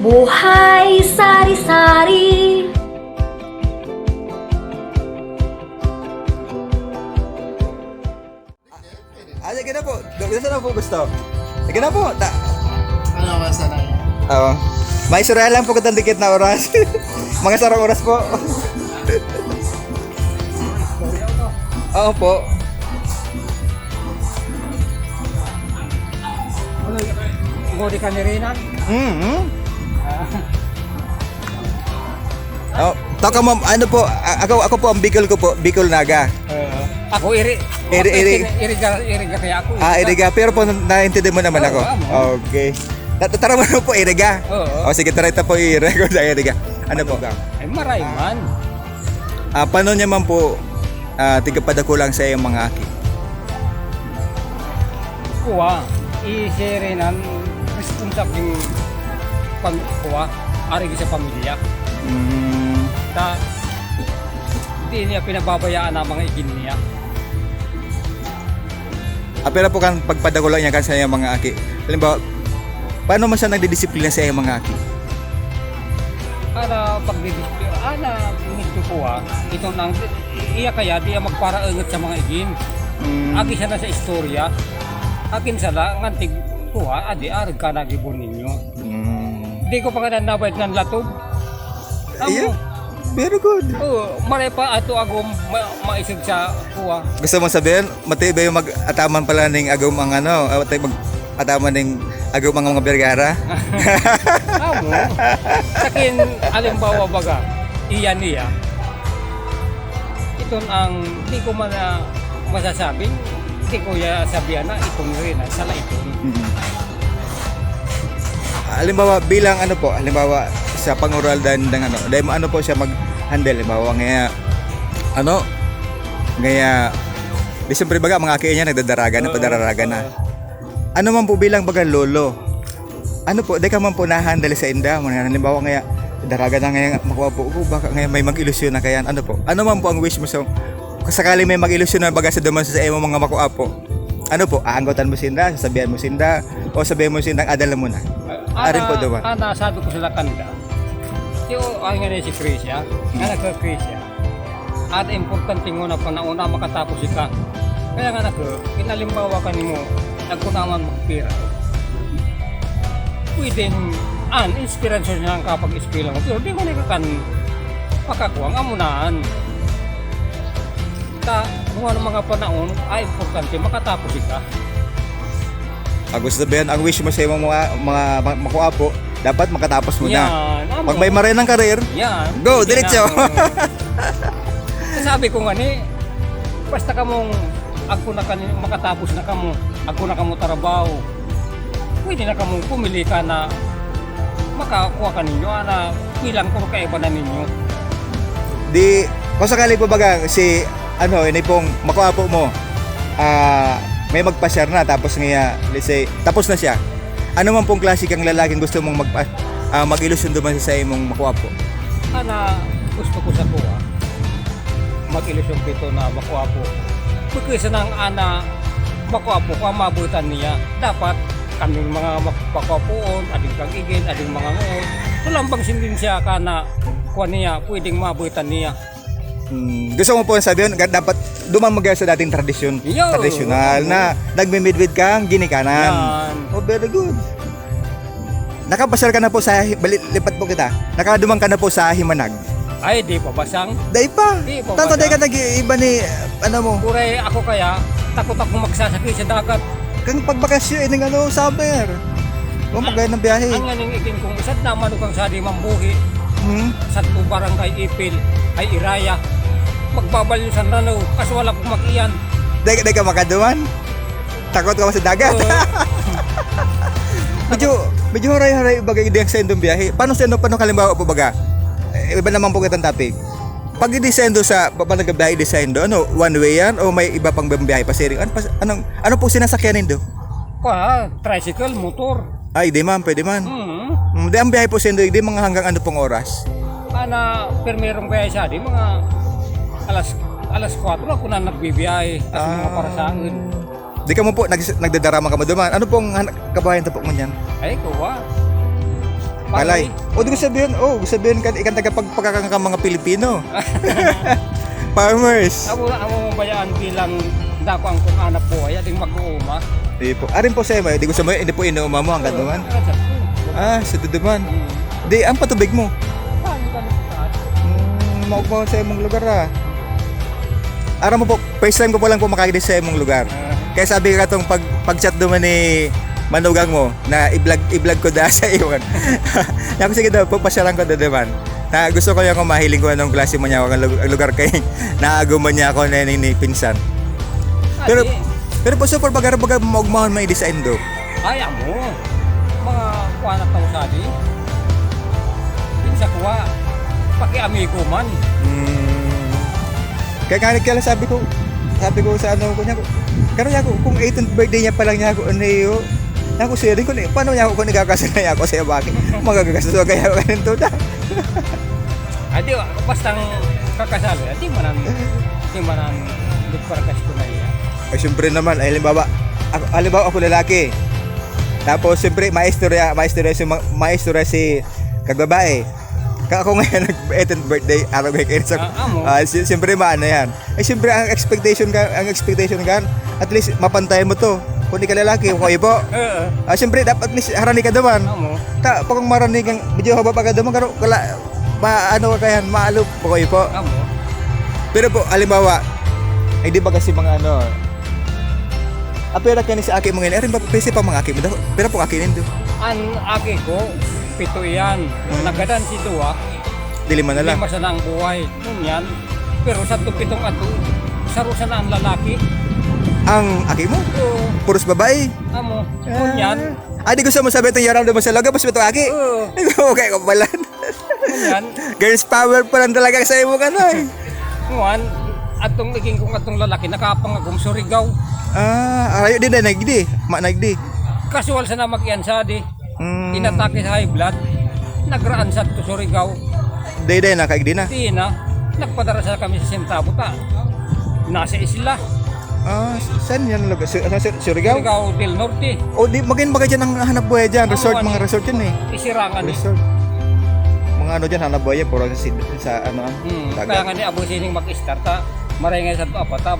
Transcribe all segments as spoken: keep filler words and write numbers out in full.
Buhay Sari-Sari. Ah, sige na po. Gusto na po gusto. Sige na po. Ta- Ano, basta na yan. Oo. May surya lang po kitang dikit na oras. Mga sarong oras po. Oo po. Ano, ngodi ka ni Rina? Mm-hmm. Oh, taka mo, ano po, a- ako, ako po ang Bicol ko po, Bicol Naga. Oo. Ako, iri, Iri, iri. Iriga, iriga kaya ako. Ah, Iriga. Pero po, naintindihan mo naman Oo, ako. Amo. Okay. Tara mo po, Iriga. Oo. O, sige, tara ito po, Iriga. Ano po? Ay, maray man. Ah, paano niya man po, ah, tigapadakulang sa iyong mga aki? Kuwa, i-share nan responsabling pag-, kuwa, ari sa pamilya. Mm. Ta, di niya pinababayaan ang mga igin niya. Ah, pero po kan pagpadakula niya kan sa iyang mga aki. Halimbawa, paano man siya nagdidisiplina sa iyang mga aki? Para pagdidisiplina, ana, medyo kuha, ito nang, iya kaya, di yan magparaengot sa mga igin. Mm. Agi siya na sa istorya. Akin sala, ngantig kuha, adi, arag ka na gibon ninyo. Mm. Di ko pa nga nanabay ng latob. Amo. Iyo. Very good. Oo, maray pa ato agom ma- maisog sa kuha. Gusto mong sabihin, matibay yung mag-ataman pala ning agom ang ano, ah, matibay mag-ataman ning agom ang mga Vergara? Amo. Sakin, alimbawa baga, iyan niya. Iton ang, di ko man na masasabing, di ko ya sabihan na itong rin, ah, sala iton. Mm. Halimbawa, bilang ano po, halimbawa, sa pangural dan, dan ano, dahil ano po siya mag-handle, halimbawa, ngaya, ano, ngaya, di siyempre baga, mga aki niya, nagdadaraga na, Oo, padararaga na. Oo. Ano man po bilang baga, lolo, ano po, di ka man po na-handle sa inda, mga halimbawa, ngaya, daraga na ngaya, makuha po ko, baka ngaya may mag-ilusyon na kaya, ano po, ano man po ang wish mo sa, kung sakali may mag-ilusyon na baga sa duman sa imo mga makuha po, ano po, aanggotan mo sinda, sasabihan mo sinda, o sabihan mo sinda, "Adala mo na." Arin po, Ana, duman. Ana, sabi ko sila kanda, "Yo, ay nga na si Chris, ya? Nga nagka-Chris, ya? At importante nga na panahon na makatapos ika. Kaya nga nako, inalimbawa ka nimo, nagkunaman magpira. Pwedeng, an, inspirasyon niya ang kapag-eskwela mo, pero di mo na kakan makakuha ang amunahan." Ta, kung ano mga panahon, ay importante, makatapos ika. Ah, gusto sabihin, ang wish mo sa imong mga, mga ma- makuha po, dapat makatapos mo na. Yan, amo. Pag may maray ng karir, Yan, go, hindi diretso. Na, oo. Sabi ko nga ni, basta kamong agko na kan-, makatapos na kamo, agko na kamo trabaho. Pwede na kamo pumili ka na makakuha ka ninyo, ana, bilang kung kaiba na ninyo. Di, kung sakali po baga, si, ano, ini pong makuha po mo, ah, may magpasyar na, tapos nga, let's say, tapos na siya. Ano man pong klase kang lalaking gusto mong magpa-, ah, mag-ilusyon duman sa imong makuha po? Ana, gusto ko sa kuha, mag-ilusyon pito na makuha po. Pagkisa nang ana, makuha po, kung mabutan niya. Dapat kaming mga mak-, makuha poon, ading kag-igin, ading mga nguot. Tulambang sindin siya ka na, kuha niya, pwedeng mabutan niya. Hmm, gusto mo po sabihin, ga- dapat duman mag- sa dating tradisyon, Yo. Tradisyonal na nagmimidwid kang ginikanan. Yan. Oh, very good. Nakapasyal ka na po sa hi- bali, lipat po kita. Nakaduman ka na po sa Himanag? Ay, di pa, basang. Dai pa. Di pa, Tanto dai ka basang. Nag-iiba ni, ano mo? Kuray, ako kaya, takot akong magsasakit sa dagat. Kang pagbakasyon, ining ano, summer. O, magaya ng biyahe. Ang nganing ikin kong isat na manukang sa di mambuhi. Hmm? Sa tu barangay Ipil, ay Iraya. Magbabalyo sa rano, kaso wala pong mag-iyan. Dai, dai ka makaduman? Takot ka ba sa dagat? Oo. Medyo, medyo haray-haray bagay diyan sa indong biyahe. Paano sa indo, paano halimbawa po baga? Eh, iba naman po kitang topic. Pag i-descendo sa, pa, pa nagbibiyahe descendo, ano, one way yan o may iba pang biyahe pa siring? Ano, pa, anong, ano po sinasakyan nindo? Kwa, tricycle, motor. Ay, di man, pwede man. Mm. Mm, di ang biyahe po sindo, di mga hanggang ano pong oras? Ana, primerong biyahe siya, di mga alas, alas kwatro ako na nagbibiyahe, kasi mga Ah. Parasaon. Di ka mo po, nag-, nagdadarama ka mo duman. Ano pong han-, kabuhayan ta po ngunyan? Ay, kuwa. Palay. O, di ko sabihin, o, di ko sabihin kan, ikan taga pagpakakan ka mga Pilipino. Farmers. Amo, amo bayaan bilang dako ang kung anak buhay, ading mag-uuma. Di po. Arin po sa imo, di ko sabihin, hindi po inuuma mo hanggang duman. Ah, sa duduman. Di, ang patubig mo? Hmm, maugmaw sa imong lugar, ah. Aram mo po, first time ko pa lang po makakita sa imong lugar. Kaya sabi ko katong pag, pag-chat duman ni manugang mo na i-vlog, i-vlog ko da sa iwan. Ako, sige daw, pagpasyalan ko da naman. Na gusto ko yung mahiling ko anong klase man niya ang lug-, ang lugar kay naaguman niya ako na ni, ni pinsan. Pero, Adi. Pero po, super, baga, baga, maugmahon may design do. Ay, amo. Mga kuha na tao sabi. Yung sa kuha, pakiamigo man. Hmm. Kaya nga, kaya lang sabi ko, sabi ko sa ano ko niya, ko, karo niya ako, kung eighteenth birthday niya pa lang niya ako, ano yun? Niya ako, siring ko, ni, paano niya ako kung nagkakasal na niya ako sa bakit? Magagastos ako kaya ako ganito na. Adi, bastang kakasal, adi manan, adi manan, nagparakas ko na iya. Ay, siyempre naman, ay, halimbawa, ako, halimbawa, ako lalaki. Tapos, siyempre, maistorya, maistorya si, ma-, maistorya si kagbabae. Ka ako ngayon, nag-eighteenth birthday, araw ngayon kayo sa, Ah, amo. Ah, si-, siyempre, maano yan. Eh, siyempre, ang expectation ka, ang expectation ka, at least, mapantay mo to. Kung di ka lalaki, okay po. Oo. Ah, siyempre, dapat at least, harani ka naman. Amo. Ta, pakong marani kang, medyo haba pa ka naman, karo, kala, ma-, ano ka yan, maalog, okay po. Amo. Pero po, halimbawa, ay, di ba kasi mga ano, apera ka ni sa aki mo ngayon, eh, rin ba, pwede pa mga aki mo daw? Pero po, aki nindo. An aki ko, pito iyan. Hmm. Nagadan si duwa. Di lima na lang. Lima sana ang buhay. Ngunyan, pero sa tupitong ato, saro sana ang lalaki. Ang aki mo? Oo. Puros babae? Amo. Ah. Ngunyan. Ah, di gusto mo sabi itong yaran mo sa loob, mas ito aki? Oo. Okay ko pala. Ngunyan. Girls power pa lang talaga sa imo ka na eh. Ngunyan, atong iging kong atong lalaki, nakapangagom Surigao. Ah, arayo din na nagdi. Ma nagdi. Kasual sana mag-iyan sa di. Mm. Inatake sa high blood. Nagraan sa to Surigao. Day-day na, kaigdi na? Di na. Nagpadara sa kami sa sentabo ta. Nasa isla. Ah, saan yan lugar? Sur-, ano, Sur-, Surigao? Surigao del Norte. O, di, magin baga dyan ang hanap buhay dyan. Ano Resort, yan mga eh? Resort yun eh. Isirangan eh. Resort. Mga ano dyan, hanap buhay yan. Puro sa, sid-, sa ano, ah, Hmm, dagat. Kaya nga ni Abu Sining mag-start, ah. Maray nga sa to, apatab.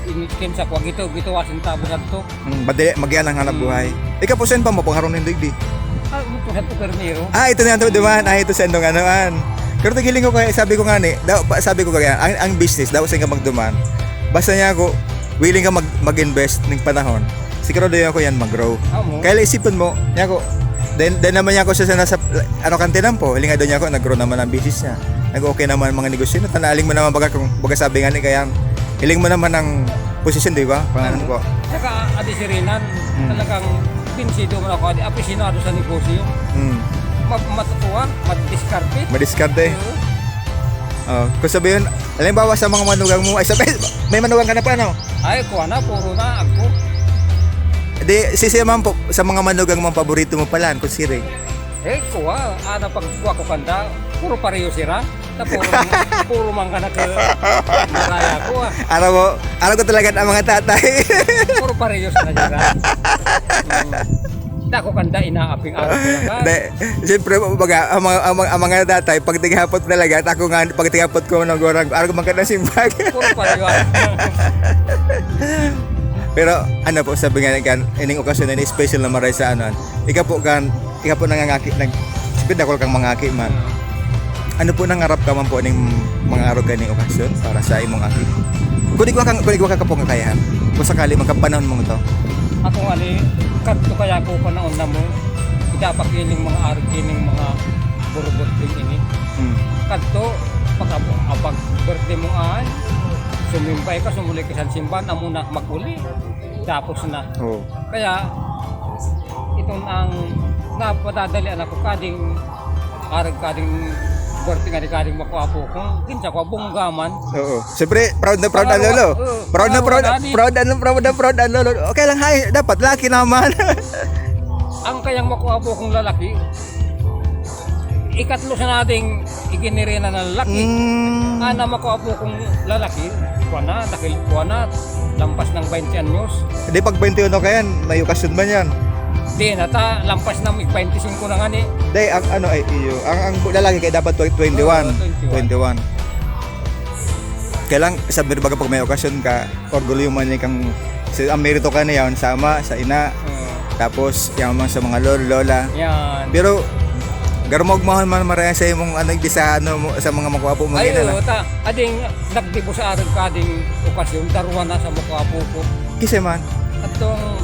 Initin sa kwag ito, ito, asin tabo sa to. Hmm, madali, magian ang hanap Hmm. buhay. Ikaw po, saan pa mo? Pangharong nindig di? Ah, ito sa to, Permiro. Ah, ito na ito, duman. Ah, ito sa indong anoan. Pero tigiling ko kaya, sabi ko nga ni, daw, pa, sabi ko kaya, ang, ang business, daw sa ka magduman. Basta niya ako, willing ka mag, mag-invest ng panahon. Sigurado yun ako yan mag-grow. Amo. Kaya lang isipin mo, niya ako, then, then naman niya ako sa, sa, sa, ano, kantinan po, hiling nga doon niya ako, nag-grow naman ang business niya. Nag-okay naman ang mga negosyo. Natanaling mo naman baga kung, baga sabi nga ni, kaya, hiling mo naman ang posisyon, di ba? Pangalan Amo. po. Saka, adi sirinan, Hmm. talagang binsido mo ako, adi, apisinado sa negosyo. Hmm. Ma-, matutuwa, madiskarte. Madiskarte. Oo. Oh, kung sabihin, halimbawa sa mga manugang mo, ay sabi, may manugang ka na pa, no? Ay, kuha na, puro na, ako. Di, sisi man po, sa mga manugang mo, ang paborito mo pala, kung siri. Eh, kuha, ana pag kuha ko kanda, puro pareho sira. Ta puro, puro man ka nag-, maraya ko, ah. Alam mo, alam ko talaga ang mga tatay. Puro pareho sira sira. Mm. Dako kanda, inaaping ako talaga. Hindi, siyempre, baga, ang mga, ang mga, ang mga tatay, pag tighapot talaga, at ako nga, pag tighapot ko, nang gorang, arag man ka na simbag. Puro pareho. Pero, ano po, sabi nga, kan, ining okasyon na ini, special na maray sa ano, ikaw po, kan, ikaw po nangangaki, nag-, siyempre, dakul kang mga aki man. Ano po nangarap ka man po ning mga arog kaning okasyon para sa imong aki? Kung igwa kang, kung igwa ka kapong kakayahan, kung sakali magkapanahon mong ito. Ako nga ni, kadto kaya ko panahon na mo, idapak ining mga arog, ining mga burubot din ini. Hmm. Kadto, pag, pag birthday mo ay, sumimbay ka, sumuli ka sa simbahan, amo na, mag-uli. Tapos na. Oo. Kaya, itong ang napadadalian ako, kading, arag kading, birthday nga di kading makuha po kung kinsa ko, bungga man. Oo. Siyempre, proud na proud ang Araw, lolo. oo. Proud na Araw proud, na ni. proud na, proud na proud ang lolo. Okay lang, hay, dapat laki naman. Ang kayang makuha po kong lalaki, ikatlo sa nating iginirina na lalaki. Mm. Ana, makuha po kong lalaki, kuha na, dakil kuha na, lampas ng twenty anyos. Di pag twenty-one ka yan, may okasyon man yan. Di na ta, lampas na, may twenty-five na nga ni. Day, ang ano ay iyo, ang, ang lalaki kaya dapat tw-, twenty-one. Oo, twenty-one. Twenty-one. Kaya lang, sabi rin baga pag may okasyon ka, orgulyo man ni kang, si, ang merito ka na yan, sama, sa ina. Oo. Tapos, yan man sa mga lolo, lola. Yan. Pero, garumog mahal man maraya sa imong, ano, di sa, ano, mo, sa mga makuha po mo. Ay, oo, ta, ading, nagdibo sa arog ka, ading okasyon, darwa na sa makuha po ko. Kasi man. Atong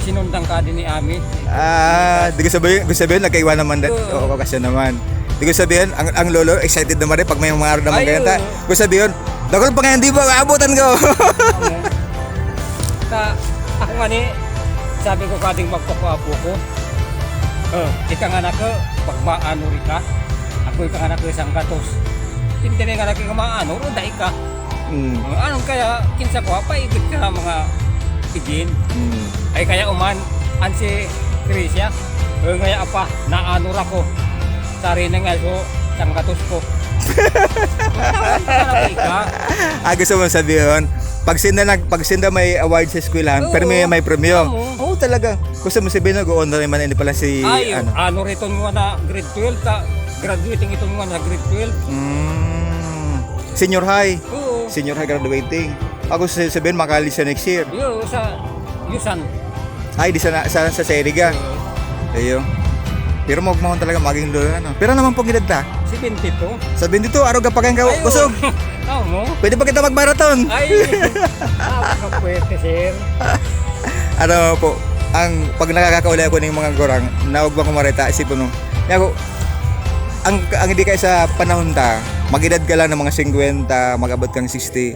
sinundan ka din ni Ami. Ah, di ko sabihin, gusto sabihin, nagkaiwan naman, oo, okasyon naman. Di ko sabihin, ang, ang lolo, excited naman rin pag may mga araw naman. Ay, ganyan, ta. Oo. Gusto sabihin, "Dakul pa ngayon, di ba? Aabutan ko." Oo. Ta, ako nga ni, sabi ko, "Kading magpakwapo ko. Oh, ika nga na ko, pag maano rin ka, ako ika nga na ko isang gatos." Hindi nga na ko maano, ro, dai ka. Mm. Ano kaya, kinsa ko, paigit ka na mga igin. Mm. Ay kaya uman, an si Tricia, eh, ngaya pa, naanor ako. Sari na nga, so, sanggatos ko. Tawag ka na, ika. Ah, gusto mo sabihin, pag sinda nag-, pag sinda may award sa eskwelahan, oo, pero may, may premyo. Oo. Oo, talaga. Gusto mo sabihin, nag-o-honor naman, hindi pala si, ay, ano, ano rito nga na grade twelve, ta, graduating ito nga na grade twelve. Mm. Senior high. Oo. Senior high graduating. Ako sa-, sabihin, makaalis siya next year. Yo, sa Yusan. Ay, di sa na-, sa, sa Seriga. Oo. Iyo. Pero magmahon talaga maging lolo, ano? Pero naman pong edad ta? Seventy-two. Seventy-two, araw ka pa kayong ka-, ay, oo, kusog. Tama mo. Pwede pa kita mag-marathon. Ay, ah, kapwerte, sir. Ano po, ang pag nakakakauli ako ng mga gurang, naog ba kumareta, isipon mo, kaya ako, ang, ang hindi kaya sa panahon ta, mag-edad ka lang ng mga singkwenta, mag-abot kang sixty.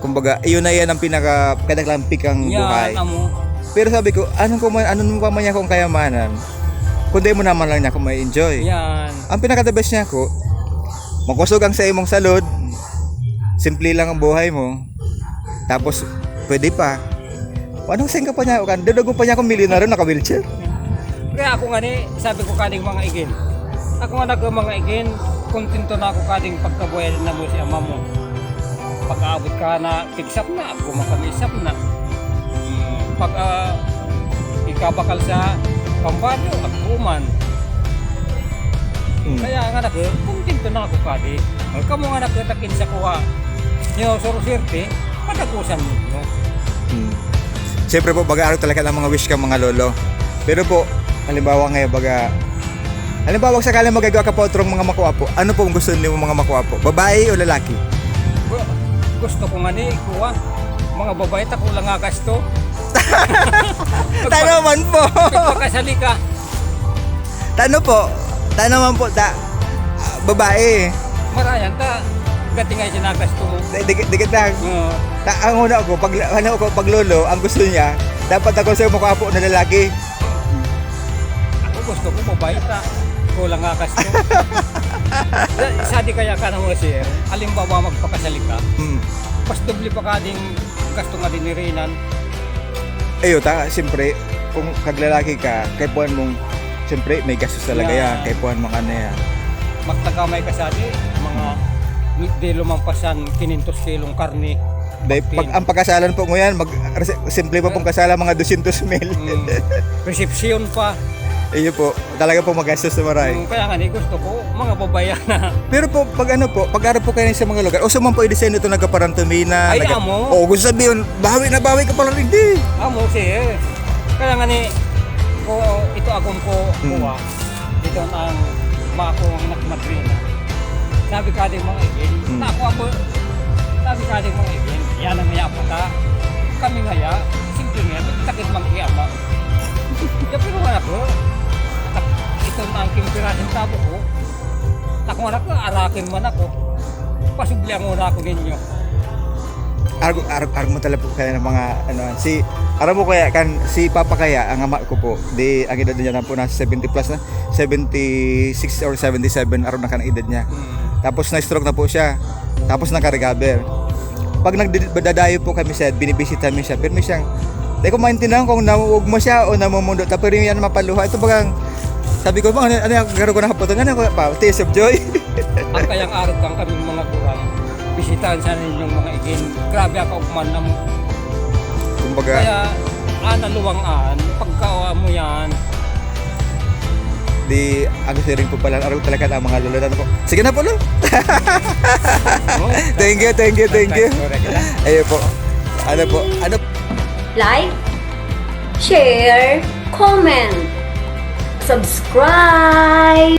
Kumbaga, iyon na yan ang pinaka-, pinakalampik ang buhay. Yan, amo. Pero sabi ko, "Anong kuman, ano mo pa man niya akong kayamanan? Kundi mo naman lang niya ako may enjoy." Yan. Ang pinaka-the best niya ako, makusog ang sa imong salud, simple lang ang buhay mo, tapos pwede pa. Anong singka pa niya ako kan? Dadago pa niya akong milyonaryo, naka-wheelchair. Kaya ako nga ni, sabi ko kaning mga igin. Ako nga nag-, mga igin, kontento na ako kading pagkabuhay na mo si ama mo. Pag-aabot ka na, tigsap na, ako makamisap na. Hmm, pag, ah, ikabakal sa pambado, ako man. Hmm. Kaya nga nag-, kontento na ako kadi. Kamo nga nagtatakin sa kuha. Yo, soro swerte, padakusan mo. Hmm. Siyempre po, baga araw talaga ng mga wish ka, mga lolo. Pero po, halimbawa ngayon, baga, halimbawa, sakaling magagawa ka pa otro mga makuha po, ano po ang gusto niyo mga makuha po? Babae o lalaki? Gu-, gusto ko nga ni, kuha, mga babae, ta kulang nga gasto. Tanaman po. Pagpakasali ka. Tano po? Tanaman po, ta, ah, babae. Marayan ta, gating nga sinagasto mo. Di-, dikit, dikit lang. Oo. Ta, ang una ko, pag, ano ko, pag lolo, ang gusto niya, dapat ako sa mukha po na lalaki. Ako gusto ko, babae ta. Kulang nga kasto. Sa, sa di kaya ka na mo, sir, halimbawa, magpakasali ka, hmm, mas doble pa ka ding gasto nga dinirinan. Ayo, ta, siyempre, kung kaglalaki ka, kaipuhan mong, siyempre, may gastos talaga yan. Yan. Kaipuhan mong ano yan. Magtagamay ka sa di, mga di lumampas yan, kinentos kilong karne. Dahil pag, ang pagkasalan po ngayon, mag, rese-, simple pa pong kasalan, mga dosyentos mil. Mm. Resepsyon pa. Iyo po, talaga po magastos na maray. Mm, kaya nga, di gusto ko, mga babayan na. Pero po, pag ano po, pag arap po kayo sa mga lugar, uso man po i-design ito, nagkaparantumina, ay, nagka-, amo. Oo, gusto sabihin, bawi na bawi ka pala, hindi. Amo, sir. Kaya nga ni, ko, ito akong ko, hmm, kuha. Ito ang mako ang anak madrina. Sabi ka din mga igin, hmm, nako ako, sabi ka din mga igin, yan ang maya pa ta. Kami ngaya, simple nga, sakit mang iyama. Ya, pero wala ko. Ito na ang kimpirasin tabo ko. Ako nga ako, arakin man ako. Pasubli ang una ako ninyo. Argo, argo, argo mo talaga po kaya ng mga, ano, si, aram mo kaya, kan, si Papa kaya, ang ama ko po, di, ang edad niya na po, nasa seventy plus na, seventy-six or seventy-seven, aram na kan edad niya. Hmm. Tapos na-stroke na po siya. Tapos naka-recover. Pag nagdadadayo po kami siya, binibisita mi siya, pero may siyang, di ko maintindihan kung nauugma siya o namumundo. Tapos rin yan mapaluha. Ito bagang, sabi ko, "Ano, ano yung garo ko nakaputo?" Ano ko pa? Tears of joy? Ang kayang arog kang kaming mga kurang, bisitahan sa ninyong mga igin. Grabe ako man na mo. Kumbaga, kaya, Ah, naluwang-an. Pagkawa mo yan. Di, ang siring po pala, araw talaga ang mga lolo na po. Sige na po, lo. Oh, Thank you, thank you, thank you. Correct ka na. Ayun po. Ano po? Ano? Like, share, comment, subscribe.